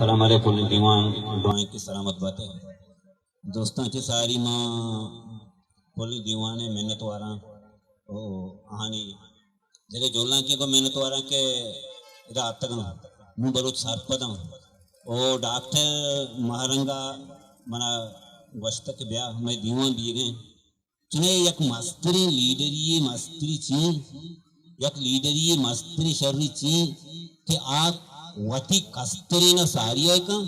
سلام علیکم دیوان، دعائیں کہ سلامت باتے۔ دوستاں چہ ساری ما کل دیوان ءِ منت واراں او آہانی دگہ جولاں کہ گوں منت واراں کہ ادا آتگاں، نوں بلوچ سرپداں۔ او ڈاکٹر ماہ رنگا منا گوشتہ کہ بیا مئے دیوان بیگیں۔ چنئے یک مستریں لیڈری، مستری چی؟ یک لیڈری مستریں شری چی کہ آ وتی کسترین ساری ءَ کن،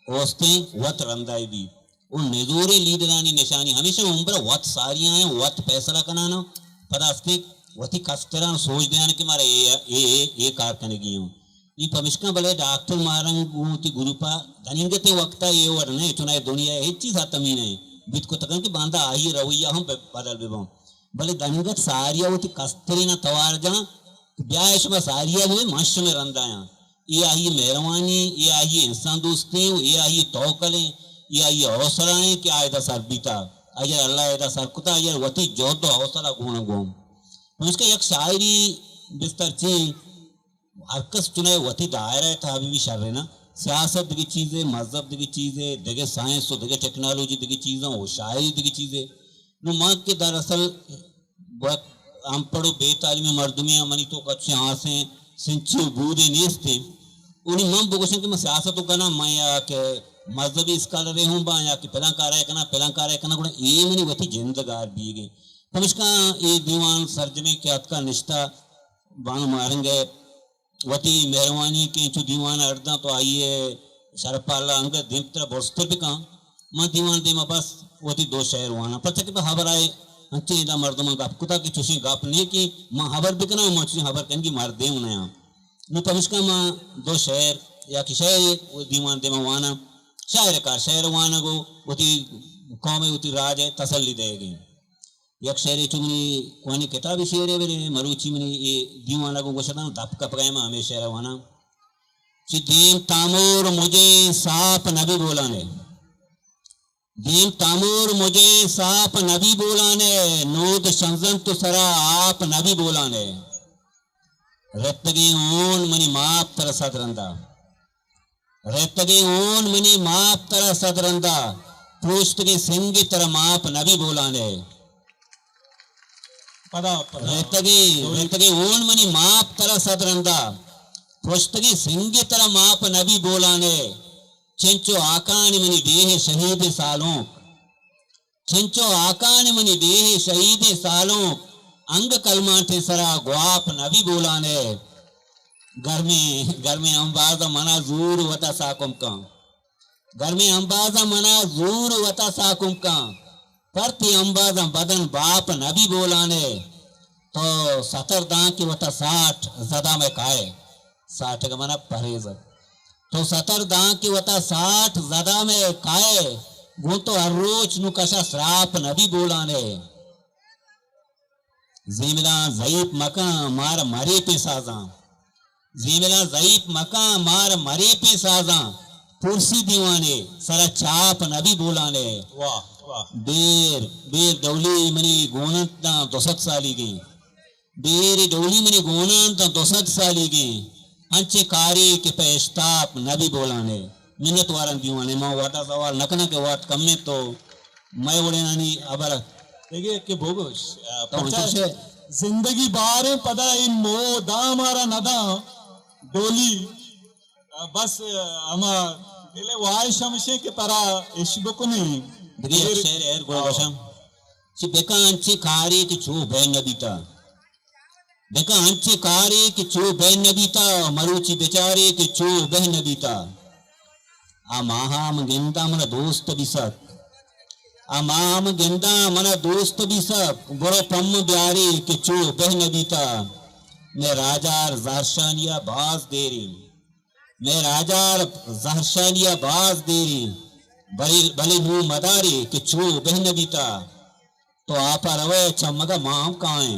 اوستیں وت رندا بی۔ او نزوریں لیڈرانی نشانی ہمیشہ عمر وت ساری آیاں، وت فیصلہ کنانا، پدا استیں وتی کستران سوج دیان کہ مارا اے، اے، اے، اے کار کنگی ہوں۔ نی پمشکا بلے ڈاکٹر ماہ رنگ گوں وتی گروپا دننگتیں وقتا اے وڑ نہ، چنائے دنیا ہچ چیز ختمی نہ بیت کتگن کہ باندا آئی رویہ ہم ب-، بدل بباں۔ بلے دننگت ساریا وتی کسترین توار جاں کہ بیا شما ساریا بے من شمے رندایاں۔ اے آئی مہروانی، اے آئی انسان دوستی، اے آئی توکلیں، اے آئی حوصلہ ہیں کہ آئیدا سر بیتا۔ اگر اللہ ایدا سر کتا، اگر وتی جہد و حوصلہ گون گون۔ پمشکا یک شاعری بستر چی ہر کس چنائے وتی دائرہ ءِ تہا بہ بی شر نہ۔ سیاست دگہ چیزے، مذہب دگہ چیزے، دگہ سائنس و دگہ ٹیکنالوجی دگہ چیزاں و شاعری دگہ چیزے۔ نو ما کہ دراصل گوک انپڑھ و بے تعلیمیں مردمے آں، منی توکا چہ آسیں سنچی و بودے نیستیں۔ و نی من بگوشاں کہ من سیاست و کناں، من یا کہ مذہبی اسکالرے ہوں باں، یا کہ پلان کارے کناں، پلان کارے کناں، گڑا اے منی وتی جند گار بیگیں۔ پمشکا اے دیوان سرجمیں کہ اتکا نشتہ بانو ماہ رنگ ءِ وتی مہروانی کہ انچو دیوان ءَ اڈ داں تو آئی ءِ شرپ ءَ اللہ انگت دیمتر ءَ برزتر بکاں۔ من دیوان ءِ دیما بس وتی دو شعر واناں، پرچا کہ پہ ہبر ءَ انچیں ادا مردماں گپ کتا کہ چوشیں گپ نے کہ من ہبر بکناں، من چوشیں ہبر کنگی مردے ہوں نیاں۔ نوں پمشکا من دو شعر یا کہ شعر دیوان ءِ دیما واناں۔ شاعر کار شعر وانگ و وتی قوم ءَ وتی راج ءَ تسلی دئیگیں۔ یک شعرے چو منی کوانی کتابی شعرے، بلے مروچی منی اے دیوان ءَ گوں گوشتاں، دپ کپگا ما ہمے شعر ءَ واناں۔ چہ دیم تامور مجھے ساپ نبی بولانے، دیم تامور مجھے ساپ نبی بولانے، نود شنزن تو سرا آپ نبی بولانے۔ رتگیں ہون منی ماپ ترا صد رندا، رتگیں ہون منی ماپ ترا صد رندا، پروشتگیں سنگے ترا ماپ نبی بولانے۔ پدا، پدا۔ رتگیں، رتگیں ہون منی ماپ ترا صد رندا، پروشتگیں سنگے ترا ماپ نبی بولانے۔ چنچو آکانی منی ڈیہہ شہید سالونک، چنچو آکان منی ڈیہہ شہیدیں سالونک، انگ کلمانٹیں سرا گواپ نبی بولانے۔ گرمیں، گرمیں امبازاں منا زور وتا ساکم کن۔ گرمیں امبازاں منا زور وتا ساکم کن۔ پر تی امبازاں بدن باپ نبی بولانے۔ تو ستر داں کہ وتا ساٹھ زدا مئے کائے۔ ساٹھ گمنا پہریز۔ تو ستر داں کہ وتا ساٹھ زدا مئے کائے، گوں تو ہر روچ نوں کشا سراپ نبی بولانے۔ زیملاں ضعیف مکاں مار مریپیں سازاں۔ زیملاں ضعیف مکاں مار مریپیں سازاں۔ پرسی دیوانے سرا چاپ نبی بولانے۔ واہ، واہ۔ بیر، بیر ڈولی منی گوننت داں دو سد سالیگیں۔ بیر ڈولی منی گوناں تاں دو سد سالیگیں، انچیں کارے کہ پہ اشتاپ نبی بولانے۔ منت واراں دیوانے، ما وھدا سوال نہ کناں کہ وھد کمیں تو مئے وڑینانی ہبر۔ دگہ کہ بگوش، آ، تو پرچا انچوش ئے۔ زندگی باریں پدا اے مو داں مارا نداں ڈولی۔ آ، بس، آ، ہما دل ءِ واہش ہمشیں کہ ترا اش بکنیں۔ دگہ یک شعر ایر گڑا گوشاں۔ چہ بکن انچیں کارے کہ چو بہ نہ بیتا۔ بکن انچیں کارے کہ چو بہ نہ بیتا، مروچی بچارے کہ چو بہ نہ بیتا۔ آ ماہا من گنداں من دوست بی سک۔ آ ماہا من گنداں من دوست بی سک، برو پم بیارے کہ چو بہ نہ بیتا۔ مئے راجار زہرشانیا باز دیریں۔ مئے راجار زہرشانیا باز دیریں، بلے، بلے نوں مدارے کہ چو بہ نہ بیتا۔ تو آپا روئے چمگا ما ہم کائیں۔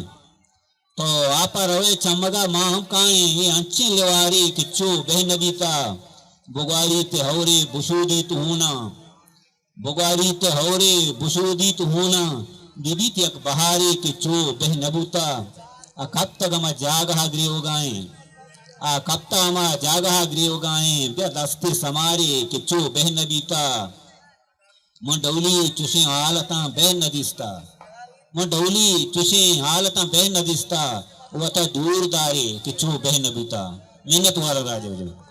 تو آپا روئے چمگا ما ہم کائیں، اے انچیں لیوارے کہ چو بہ نہ بیتا۔ بگواریت ہورے بشودیت ہوناں۔ بگواریت ہورے بشودیت ہوناں، ببیت یک بہارے کہ چو بہ نہ بوتا۔ آ کپتگ ہما جاگہا گریوگائیں۔ آ کپتا ہما جاگہا گریوگائیں، بیا دستے سمارے کہ چو بہ نہ بیتا۔ من ڈولی چشیں حالتاں بہ نہ دیستا۔ من ڈولی چشیں حالتاں بہ نہ دیستا، وتا دور دارے کہ چو بہ نہ بیتا۔ منت وار راجہ وجہ۔